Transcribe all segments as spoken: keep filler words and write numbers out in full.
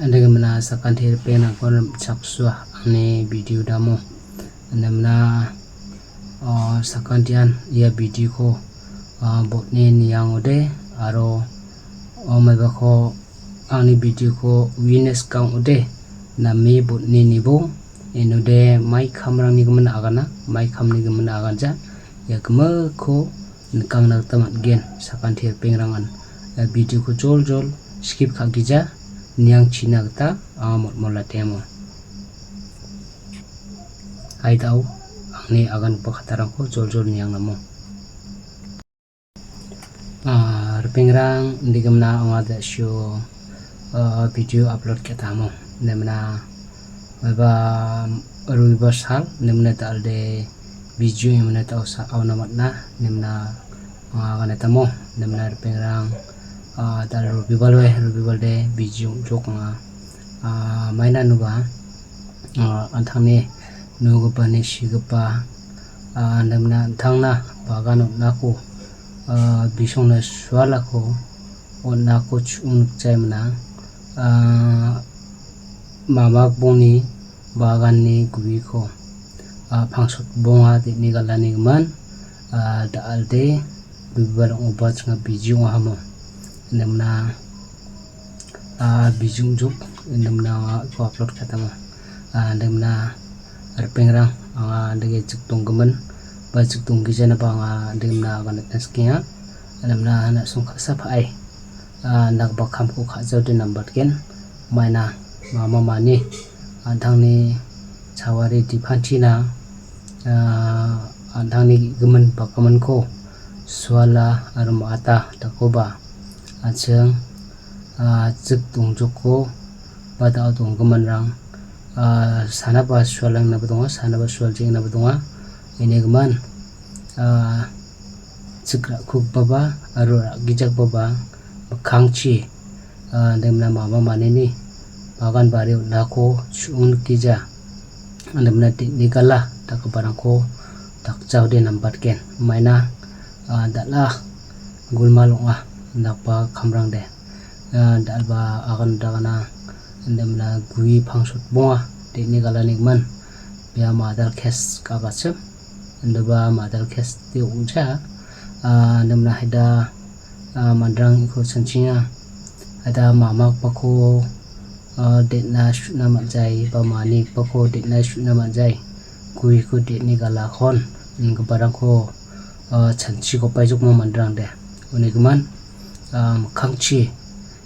Indegimina sakanti ripengrangko rimchaksua angni video damo. Indegimina, ah, sakantian ia video-ko, ah, botni niangode aro, oh, maibako angni video-ko witness ka ong·ode name botni nibo inode mai kamrangni gimin agana, mai kamni gimin aganja ia gimikko nikangna gita man·gen. Sakanti ripengrangan ia video-ko joljol skip ka·gija niangchina gita anga motmol latemo. Aidao angni agangipa kattarangko joljol niangnamo. Ah, ripengrang, indegimina anga da·sio, ah, video upload ka·tamo. Indegimina maiba robibar sal, indegimina da·alde video indegimina ta·osa auna man·a, indegimina anga aganetamo, indegimina ripengrang, ah, da·al robibar we, robibarde video jok anga, ah, maina nuba, ah, an·tangni nogipani sigipa, ah, indegimina an·tangna bagan on·ako, ah, bisongna sualako on·ako chu·un nikjaimina, ah, mamak bongni baganni guiko, ah, pangsot bonga de·ni galanigimin, ah, da·alde robibar ong·oba chinga bijing ong·ahamo. Indegimina, ah, bijing jok, indegimina iko upload ka·tamo. Ah, indegimina ripengrang, anga indege jik donggimin, ba jik donggijanaba anga indegimina aganatna sikenga. Indegimina na·song ka·sa pa·ai, ah, indakgipa kamko ka·jaode nambatgen. Maina mama mani an·tangni chawari dipanchina, ah, an·tangni ge·gimin bakgiminko suala aro ma·ata dakoba an·ching, ah, jik dongjoko ba da·o donggiminrang, ah, sanaba sualangnaba donga, sanaba sualjengnaba donga. Ine gimin, ah, jik ra·kugipaba aro ra·gijakbaba mikkangchi, ah, indegimina mama manini bagan bari on·ako chu·un nikija. Indegimina de·ni gala dakgiparangko dakjaode nambatgen. Maina, ah, dal·a gulmal ong·a indakgipa kamrangde. Ah, dal·ba agan dagana indegimina gue pangsot bonga de·ni galanigimin. Bia madal kes ka·achim. Indoba madal kes de ong·ja. Ah, indegimina haida, ah, manderang iko chanchinga. Haida mamakpako, ah, de·na su·na man·jai, ba manipako de·na su·na man·jai. Guiko de·ni galakon, ingiparangko, ah, chanchiko paijokma manderangde. Unigimin, ah, mikkangchi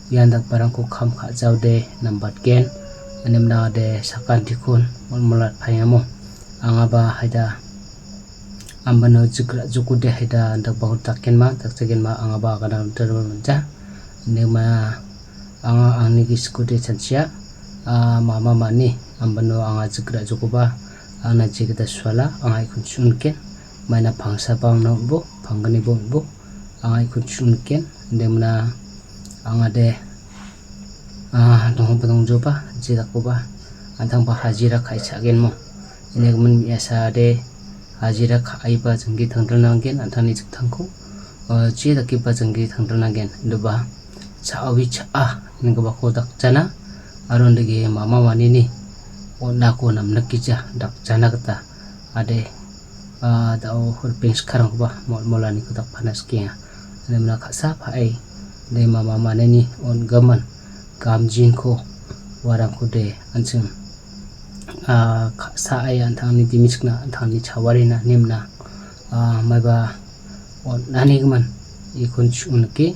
ian dakgiparangko kam ka·jaode nambatgen. Indegimina de sakantikon molmolatpaiamo. Angaba haida ambano jik ra·jokode haida dakbako dakgenma, dakjagenma angaba agana rongtalo man·ja. Indegimina anga angni gisikode chanchia, ah, mama mani ambano anga jik ra·jokoba angna jigita suala, anga ikon chu·unken. Maina pangsaba angna on·bo, panggnibo on·bo, anga ikon chu·unken. Indegimina angade, ah, dongba dongjoba, jedakoba, an·tangba hajira ka·e cha·genmo. Indegimina me·asade hajira ka·aiba jinggi tangdilna nanggen, an·tangni jiktangko, ah, jedakiba jinggi tangdilna nanggen. Indoba cha·awi cha·a inggipako dakjana, aro indege mama manini on·ako namnikgija dakjana gita ade, ah, da·o ripeng sikarangkoba molmolaniko dakpana sikenga. Indegimina ka·sa pa·e de mama manini on·gimin gamjinko uarangkode an·ching, ah, ka·sae an·tangni dimichikna, an·tangni chawarina, nimna, ah, maiba on·anigimin ikon chu·un nike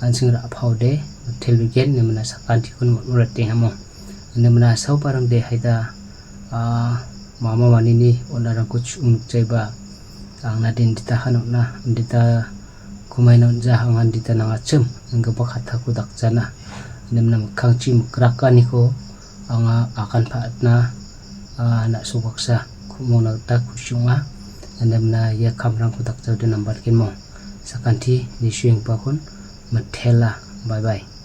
an·ching ra·paode mitelbegen, nimna sakantikon motmolatengamo. Indegimina saobarangde haida, ah, mama manini on·arangko chu·un nikjaiba angna denditahan on·a, dendita kumaina on·ja, anga dita nangachim, inggipa kattako dakjana. Indegimina mikkangchi mikrakaniko anga agan pa·atna, ah, na·sok baksa ku·mona gita kusi ong·a. Indegimina ia kamrangko dakjaode nambatgenmo. Sakanti, Jisu inggipakon mitela. Bye bye.